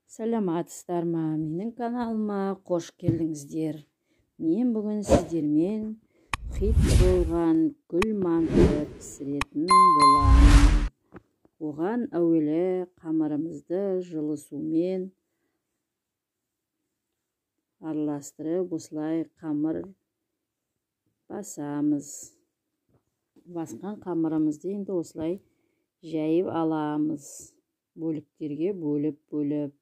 Саламатсыздар ма? Менің каналыма қош келдіңіздер. Мен бүгін сіздермен хит болған гүл манты пісіретін боламын. Оған әуелі қамырымызды жылы сумен араластырып, осылай қамыр басамыз. Басқан қамырымызды енді осылай жайып аламыз. Бөліктерге бөліп-бөліп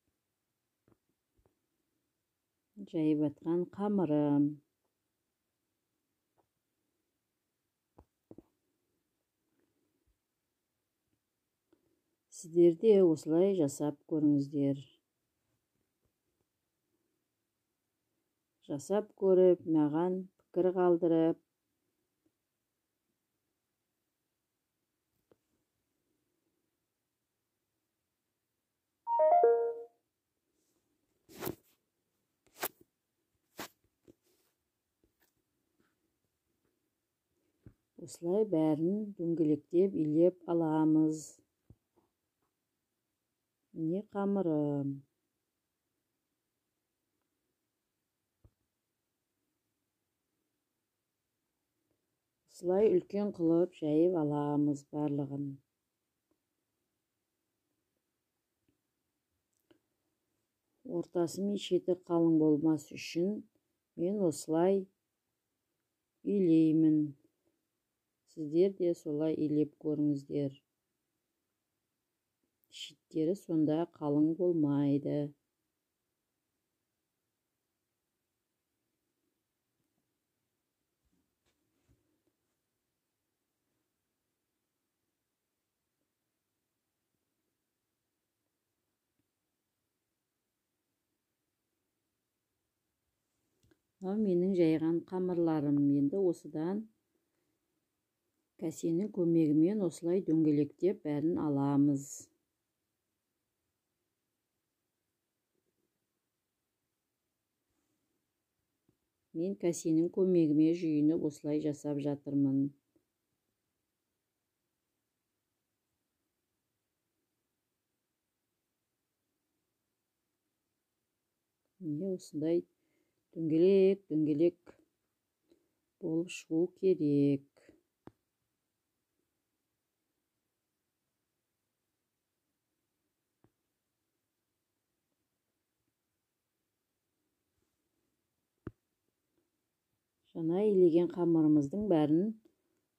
жайып атқан қамырым. Сіздер де осылай жасап көріңіздер. Жасап көріп, маған пікір қалдырып, осылай бәрін дөңгелектеп илеп аламыз. Міне қамырым. Осылай үлкен қылып жайып аламыз барлығын. Ортасы мен шеті қалың болмас үшін мен осылай илеймін. Сіздер де солай илеп көріңіздер. Шеттері сонда қалың болмайды. Мынау менің жайған қамырларым. Енді осыдан кәсенің көмегімен осылай дөңгелектеп бәрін аламыз. Мен кәсенің көмегімен жүйіні осылай жасап жатырмын. Міне осындай дөңгелек-дөңгелек болып шығу керек. Жаңа илеген қамырымыздың бәрін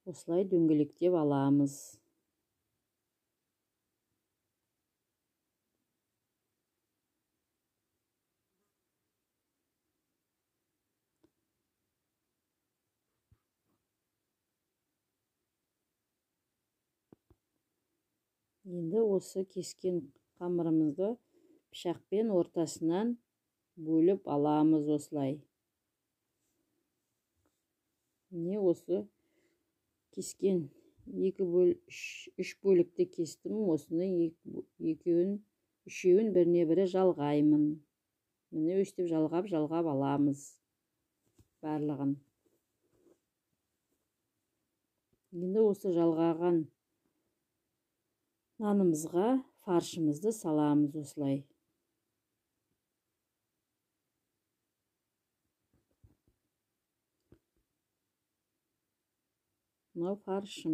осылай дөңгелектеп аламыз. Енді осы кескен қамырымызды пышақпен ортасынан бөліп аламыз осылай. Міне осы кескен үш бөлікті кестім. Осыны екеуін, үшеуін біріне бірі жалғаймын. Міне өстіп жалғап-жалғап аламыз барлығын. Енді осы жалғаған нанымызға фаршымызды саламыз осылай. Мынау фаршым.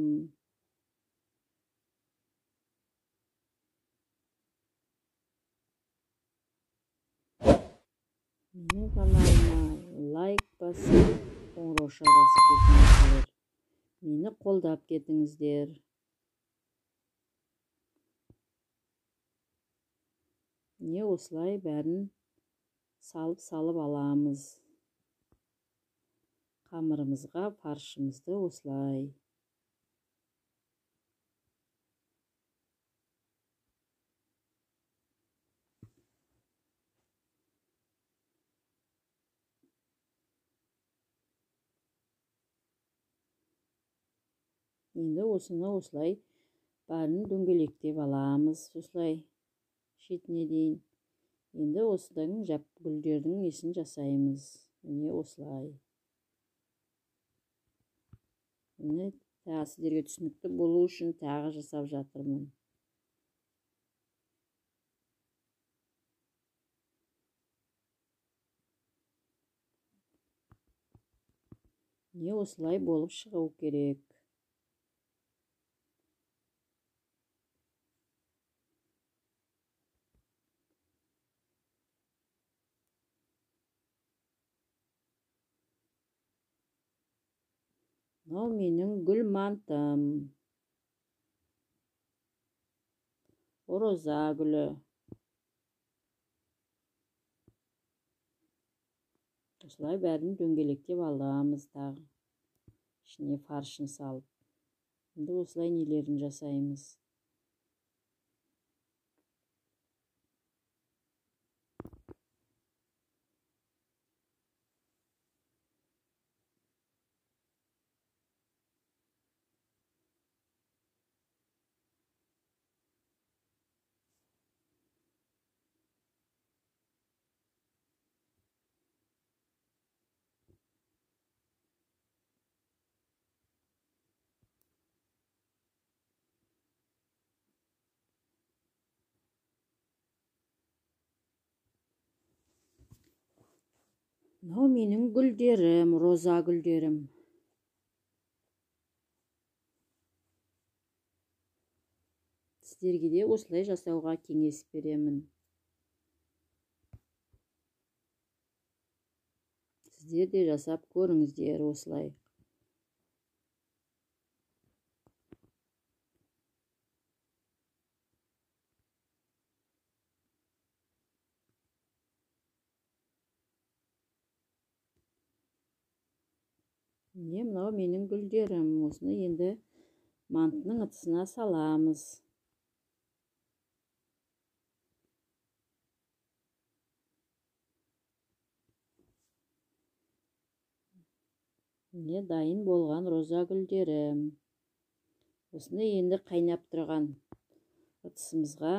Менің каналыма лайк басып, қоңырауша басып кетіңіздер. Мені қолдап кетіңіздер. Міне осылай бәрін салып-салып аламыз. Қамырымызға фаршымызды осылай. Енді осыны осылай бәрін дөңгелектеп аламыз, осылай шетіне дейін. Енді осыдан гүлдердің несін жасаймыз. Міне осылай. Міне тағы сіздерге түсінікті болу үшін тағы жасап жатырмын. Міне осылай болып шығу керек. Мынау менің гүл мантым. Ораза гүлі. Осылай бәрін дөңгелектеп аламыз тағы. Ішіне фаршын салып. Енді осылай нелерін жасаймыз. Мынау менің гүлдерім, роза гүлдерім. Сіздерге де осылай жасауға кеңес беремін. Сіздер де жасап көріңіздер осылай. Міне мынау менің гүлдерім. Осыны енді мантының ыдысына саламыз. Міне дайын болған роза гүлдерім. Осыны енді қайнап тұрған ыдысымызға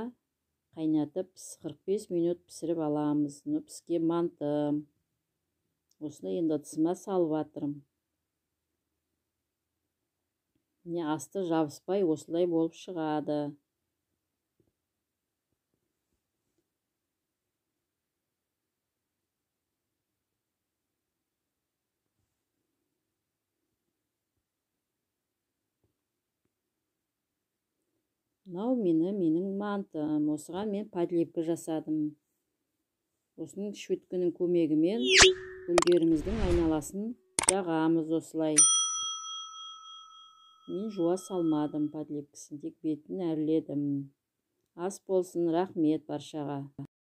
қайнатып 45 минут пісіріп аламыз. Мына піскен мантым. Осыны енді ыдысыма салып жатырмын. Міне асты жабыспай осылай болып шығады. Мынау менің мантым. Осыған мен подлепка жасадым. Осының шөткінің көмегімен гүлдеріміздің айналасын жағамыз осылай. Мен жуа салмадым подлепкісін, тек бетін әрледім. Ас болсын, рахмет баршаға.